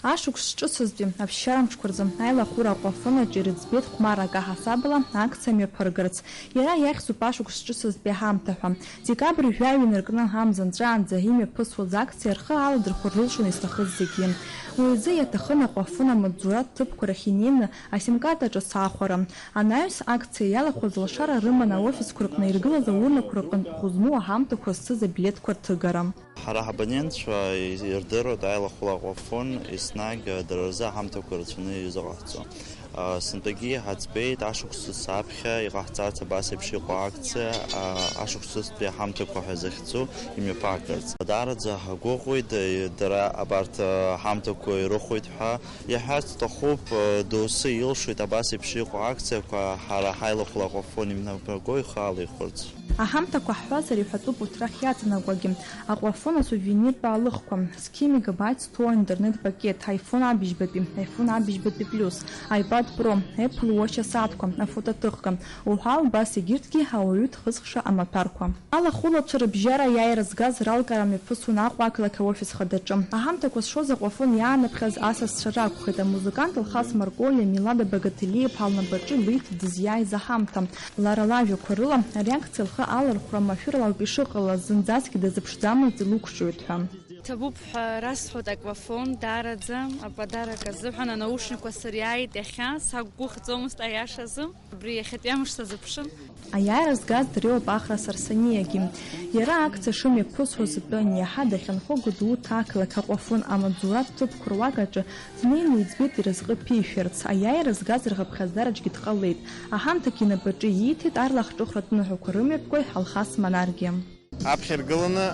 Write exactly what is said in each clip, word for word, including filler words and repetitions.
Ашықәс ҿыцызтәи аԥсшьара мшқәа рзы аилахәыра Аҟәафынаҿ ирыӡбеит хәмаррак аҳасабала акциа мҩаԥыргарц. Иара иахьӡуп ашықәс ҿыцызтәи аҳамҭа ҳәа. Декабрь жәаҩа инаркны амза нҵәаанӡа имҩаԥысуаз акциа рхы аладырхәыр рылшон изҭахыз зегьы. Уи азы иаҭахын Аҟәафын амаҵзуратә ҭыԥқәа рахь инеины асимкарта ҿыц аахәара. Анаҩс акциа иалахәыз лашара рыман аофисқәа рҟны иргылаз аурнақәа рҟынтә ӷәы змоу аҳамҭақәа зцыз абилеҭқәа рҭыгара. Ҳара ҳабонентцәа ирдыруеит аилахәыра Аҟәафын еснагь дара рзы аҳамҭақәа рацәаны изыҟаҳҵо. Сынтәагьы иҳаӡбеит ашықәс ҵыс аԥхьа иҟаҳҵарц абас еиԥш иҟоу акциа, ашықәс ҵыстәи аҳамҭақәа ҳәа захьӡу имҩаԥагарц. Даараӡа ҳагәыӷуеит дара абарҭ аҳамҭақәа ирыхәоит ҳәа. Иаҳҳәарц сҭахуп, доусы илшоит абас еиԥш иҟоу акциақәа ҳара ҳаилахәыра Аҟәафын имҩаԥырго ихы алихырц. Аҳамҭақәа ҳҳәазар иҳәатәуп урҭ рахь иаҵанакуагьы. Аҟәафын асувениртә аалыхқәа, зқьи мегабаит зҭоу аинтернет пакет, iPhone абыжьбатәи, iPhone абыжьбатәи плюс, iPad Pro, Apple Watch асааҭқәа, афотоҭыхга, уҳәа убас егьырҭгьы ауаҩы дхызхша амаҭәарқәа. Алахәылацәа рыбжьара аиааира згаз ралкаара мҩаԥысуан Аҟәа ақалақь аофис хадаҿы. Аҳамҭақәа зшоз Аҟәафын иаанаԥхьаз асасцәа ракәхеит, амузыкант Алхас Марколиа, Милада Багателиаԥҳа лнапаҿы илеит дызиааиз аҳамҭа. Лара лажәақәа рыла, ари акциа лхы алархәра машәырла ауп ишыҟалаз, зынӡаскгьы дазыԥшӡамызт илықәҿиоит ҳәа. Ҭабуп ҳәа расҳәоит Аҟәафон, даараӡа аподарок азыҳәан анаушникқәа сыриааит иахьа, сақәгәыӷӡомызт аиашазы, абри иахьатәи амш сазыԥшын. Аиааира згаз дреиуоуп Ахра Сарсаниагьы. Иара акциа шымҩаԥысуаз атәы аниаҳа, дахьынхо Гәдоуҭа ақалақь Аҟәафон амаҵзуратә ҭыԥқәа руак аҿы днеины иӡбеит иразҟы ԥишәарц. Аиааира згаз рхыԥхьаӡараҿгьы дҟалеит. Аҳамҭагьы инапаҿы ииҭеит арлахҿыхратә ныҳәақәа рымҩаԥгаҩ Алхас Манаргиа. Аԥхьа иргыланы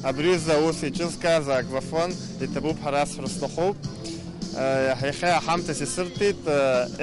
абри азы аус еиҿызкааз Аҟәафон иҭабуп ҳәа расҳәар сҭахуп. Иахьа аҳамҭас исырҭеит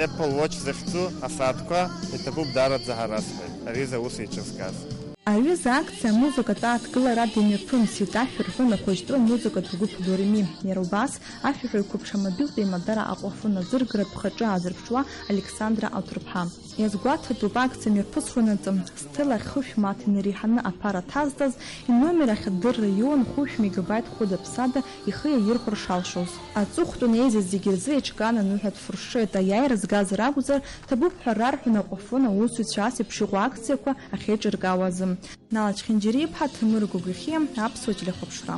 Apple Watch захьӡу асааҭқәа, иҭабуп даараӡа ҳәа расҳәеит ари азы аус еиҿызкааз. Аҩыза акциа амузыкатә ааҭгылара имҩаԥымсит, ашәа рҳәон ахәыҷтәы амузыкатә гәыԥ Дореми. Иара убас ашәаҳәаҩ қәыԥш амобилтә еимадара Аҟәафын азыргаратә хаҿы аазырԥшуа Александра Аҭырԥҳа. Иазгәаҭатәуп акциа мҩаԥысуанаҵы, Стелла хышә мааҭ инареиҳаны аԥара ҭазҵаз, иномер ахь адырра иоуан хәышә мегабаит хәыда-ԥсада ихы иаирхәар шалшоз. Аҵыхәтәан еизаз зегьы рзы еиҿкаан аныҳәа дфыршеит, аиааира згаз ракәзар, ҭабуп ҳәа рарҳәон Аҟәафон аусзуҩцәа ас еиԥш иҟоу акциақәа ахьеиҿыркаауа азы. Нала Чхинџьариа-иԥҳа, Ҭемыр Гогәихиа, Аԥсуа телехәаԥшра.